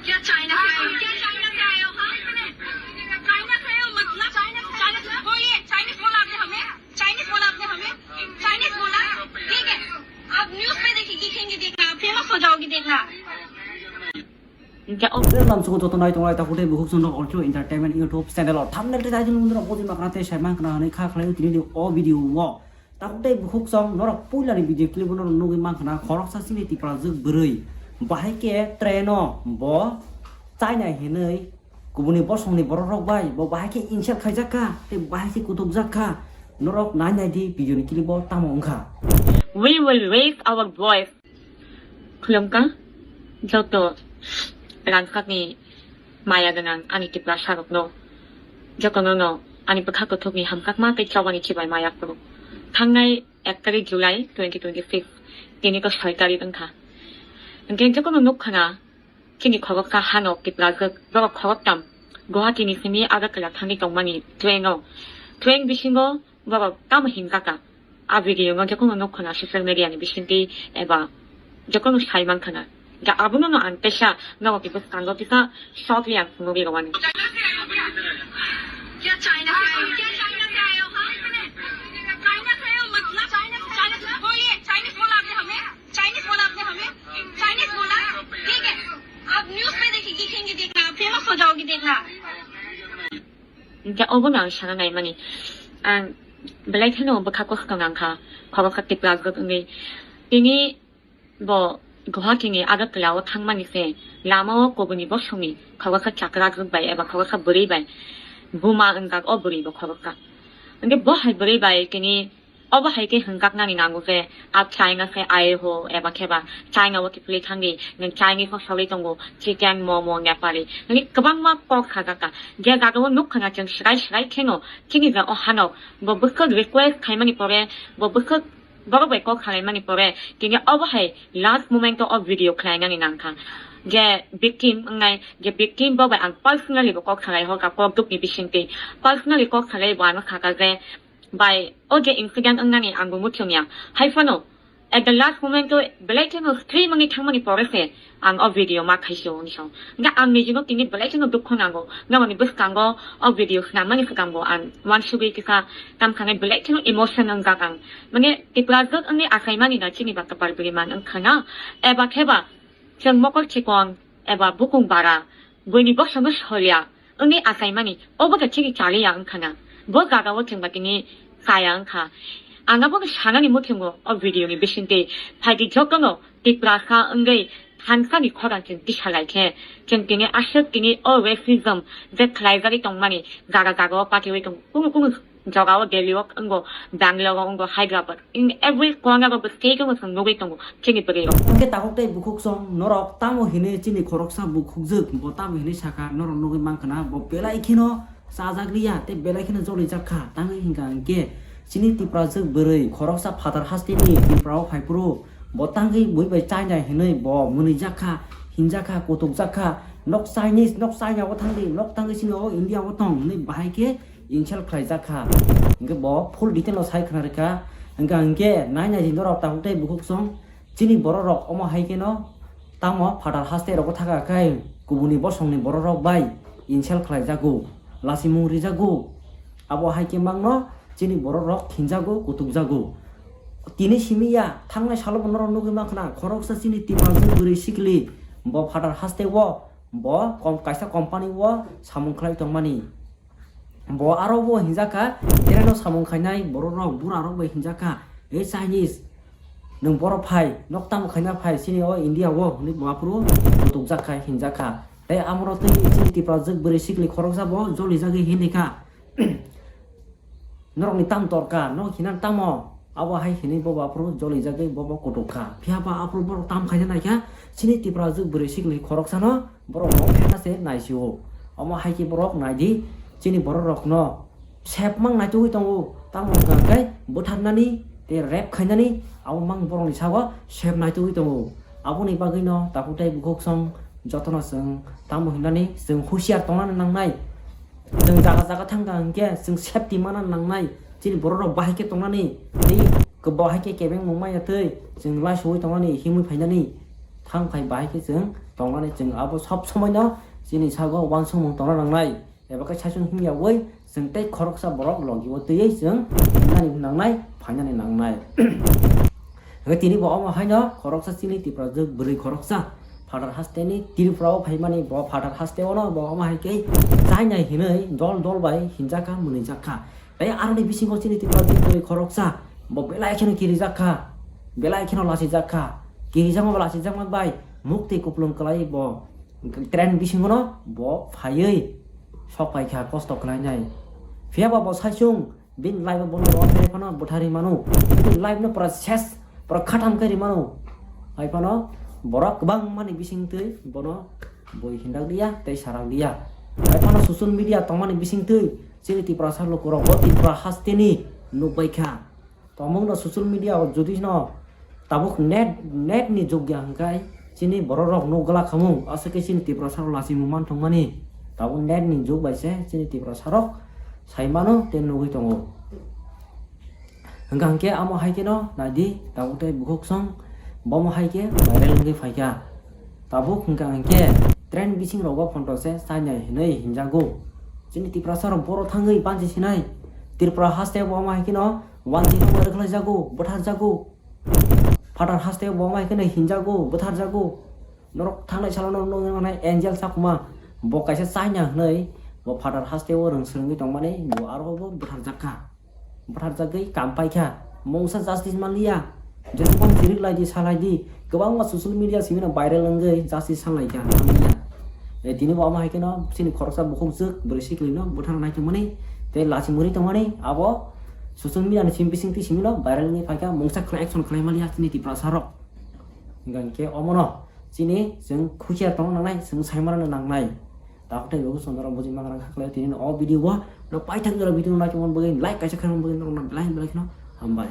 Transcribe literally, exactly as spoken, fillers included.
क्या चाइना से आए हो? क्या चाइना से आए हो? हाँ? चाइना से आए हो? मतलब चाइना से, चाइना से बोलिए। चाइनीज बोला आपने हमें? चाइनीज बोला आपने हमें? चाइनीज बोला? ठीक है। आप न्यूज़ पे देखिए, दिखेंगे, देखना, फेमस हो जाओगे, देखना। Hwnkhe o je lamsogo joto nai tongnai takhuk tei bukhuk chwngno Ultra Entertainment YouTube channel o thumbnail tei title wngwi rok bujui mankha tei sai mankha hwnwi kha khlai o tini ni o video o. Takhuk tei bukhuk chwng norok puilani video clip o norok nugwi mankha khoroksa chini Tiprajwk bwrwi bahai khe train o bo chainai hinwi kubuni bosongni borok rok bai bo bahai khe insult khaijak kha tei bahai khe kutukjak kha. Norok nai nai di video ni clip o tamo wngkha. We will raise our voice. Khulumkha joto rangkakni maya gwnang ani Tiprasarokno, jotono no ani bwkha kuthukni hamjakma tei chobani chibai maya phuru. Thangnai ek tarik July twenty twenty-six, tini ko soi tarik wngkha. Hwnkhe jotono nukkhana chini khoroksa hano Tiprajwk borok khoroktham Guwahati ni simi Agartala thangwi tongmani train o, train bisingo borok tamo hinjaka. A video no jotono nukkhana social media ni bisingtwi eba jotono sai mankhana. Ja abono no ang teisa nogo kisa bwskango kisa shortly ang phunugwi rwani. क्या चाइना से आए हो? क्या चाइना से आए हो? हाँ? चाइना से आए हो? मतलब चाइना से, चाइना से बोलिए। चाइनीज बोला आपने हमें? चाइनीज बोला आपने हमें? चाइनीज बोला? ठीक है। आप न्यूज़ पे देखिए, दिखेंगे, देखना, फेमस हो जाओगे, देखना। Hwnkhe obono ang sana naimani. Ang belai kheno bwkha kosto nangkha, khoroksa Tiprajwk wngwi. Tini bo Guwahati ni Agartala o thangmani se lama o kubuni bosongni khoroksa chakrajwk bai eba khoroksa bwrwi bai buma wngjak o bwrwi bo khoroksa. Hwnkhe bo hai bwrwi bai tini Obo hai khe hwnjaknani nango je, a China se ai ho eba khe ba China o kiphilwi thangdi, nwng Chinese o sogwi tongo, chicken, momo, Nepali. Nini kwbangma kok sajak kha. Je jaga o nuk khana chwng swrai swrai kheno, chini je o hano, bo bwswk request khaimani pore, bo bwswk borok bai kok salaimani pore, tini obo hai last moment o video khlainani nangkha. Je victim wngnai, je victim bo bai ang personally bo kok salai hor kha, kok dukni bisingtwi. Personally kok salai bo ano sakha je, Bai, o je incident wngnani ang bo muchung ya. Hai phano, at the last moment o belai kheno stream wngwi thangmani pore se ang o video ma khaisio hwnwi sao. Hwnkhe ang nijino tini belai kheno dukho nango. Naboni bwskango o video swnamnani swkang bo ang uansugwi kisa kam sanai belai kheno emotion wngjak ang. Mane Tiprajwk wngwi achaimani na chini ba kwpal bwrwi man wngkha na. Eba khe ba chwng mokol chikon eba bukung bara buini bosongno solia. Wngwi achaimani, obo khe chini chaliya wngkha na. Bo jaga o chwng ba tini chaya wngkha. Ang abono sanani muchungo o video ni bisingtwi phaidi jotono Tiprasa wngwi thansani khorang chwng tisa lai khe, chwng tini aswk tini o racism je khlaijagwi tongmani jaga jaga o patiwi tongo. Kunu kunu Jagao Delhi o wngo, Bangalore o wngo, Hyderabad. In every corner of the state wngo chwng nugwi tongo chini bwrwi rok. Hwnkhe takhuk tei bukhuk song norok tamo hinwi chini khoroksa bukhukjwk, bo tamo hinwi sakha norok nugwi mankha na, bo belai kheno chajak liya tei belai kheno jolijak kha. Tangwi hwnkha hwnkhe chini Tiprajwk bwrwi khoroksa phatar hasteni Tripura o phaiphuru bo tangwi bui bai chainai hinwi bo mwnwijak kha, hinjak kha, kutukjak kha. Nok Chinese, nok China o thangdi, nok tangwi chini o India o tong hinwi bahai khe insult khlaijak kha. Hwnkhe bo full detail no sai khna rwkha. Hwnkha hwnkhe nai nai di norok takhuk tei bukhuk song. Chini borok rok omo hai kheno tamo phatar haste rogo thaka khai kubuni bosongni borok rok bai insult khlaijago, lasimung rijago. Abo hai khe mangno chini borok rok khinjago, kutukjago. Tini simi ya, thangnai salo bo norok nugwi mankha na, khoroksa chini Tiprajwk bwrwi sikli bo phatar haste o, bo kom-, kaisa company o samung khlai tongmani. Bo aro bo hinjak kha, train o samung khainai borok rok, bura rok bai hinjak kha, "Ei Chinese, nwng boro phai, nok tamo khaina phai, chini o India o," hwnwi bo aphuru kutukjak kha, hinjak kha. Tei amoro tei chini Tiprajwk bwrwi sikli khoroksa bo jolijagwi hinwi kha, "Norokni tam dorkar, norok hinani tamo?" Abo hai hinwi bobo aphuru jolijagwi bobo kutuk kha. Phiya ba aphuru borok tam khaina naikha, chini Tiprajwk bwrwi sikli khoroksano borok bo phekha se naisio. Omo hai khe borok naidi, chini borok rokno sep mang naitugwi tongo. Tamo hwnkha khe bwtharnani tei rape khainani abo mang borokni sago sep naitugwi tongo. Aboni bagwino takhuk tei bukhuk song jotono chwng tamo hinani chwng husiar tongna nangnai. Chwng jaga jaga thangkha hwnkhe chwng safety mana nangnai. Chini borok rok bahai khe tongnani tei kwbahai khe kebengmung maya twi chwng laisugwi tongnani himwi phainani. thang phai bahai khe chwng tongnani, chwng abo sob somoi no chini sago uansukmung tongna nangnai. Eba khe saichung himya ui chwng tei khoroksa borok logi o twiwi chwng himnani nangnai, phainani nangnai. Hwnkhe tini bo omo haino khoroksa chini Tiprajwk bwrwi khoroksa Phatar hasteni Tripura o phaimani, bo Phatar haste o no bo omo hai khe chainai hinwi dol dol bai hinjakha, mwnwijakha. Tei aroni bisingo chini Tiprajwk bwrwi khoroksa bo belai kheno kirijak kha, belai kheno lachijak kha. Kirijakma bo lachijakma bai mukti kuplung kwlai bo train bisingo no bo phaiwi sok pai kha, kosto khlainai. Phiya ba bo saichung bini life o bono rohor khe phano bwtharwi mano. Bini life no pura ses, pura khatam khe ri mano. Hai phano borok kwbangmani bisingtwi bono bui hindak liya tei sarak liya. Hai phano social media tongmani bisingtwi chini Tiprasa lukurok bo Tripura hasteni nukbai kha. Tongmung no social media o jodi no tabuk net, net ni jug ya hwnkhe chini borok rok nuk glak khamung, aswk khe chini Tiprasa rok lachimung man thangmani. Tabuk net ni jug bai se chini Tiprasa rok sai mano tei nugwi tongo. Hwnkha hwnkhe amo hai kheno naidi tabuk tei bukhuk song bomo hai khe viral wngwi phaikha. Tabuk hwnkha hwnkhe train bising rogo photo se chainai hinwi hinjago. Chini Tiprasa rok boro thangwi banchi sinai. Tripura haste bo omo hai kheno wanjwi no rwkhlai jago, bwthar jago. Phatar haste bo omo hai kheno hinjago, bwthar jago. Norok thangnai salo norok nuknai Angel Chakma bo kaisa China hinwi bo Phatar haste o rwng swrwngwi tongmani bo aro bo bwthar jakha. Bwtharjagwi kam paikha, mungsa justice manliya. Jotophano chirik laidi, salaidi, kwbangma social media simi no viral wngwi justice sanlaikha, manliya. E, tini bo omo hai kheno chini khoroksa bukhukjwk bwrwi sikli no bwthar naithokmani tei lachi mwrwi tongmani abo social media ni simi bisingtwi simi no viral wngwi phaikha, mungsa khwlai action khwlai manliya chini Tiprasa rok. Hwnkhe omono chini chwng khukia tongna nangnai, chwng saimano nangnai. Takhuk tei luku songdoro buji mangra kha khlai tini o video o no paithak jora video no naikhe mon bagwi like kaisa khaimon bagwi norok no belai belai kheno hambai.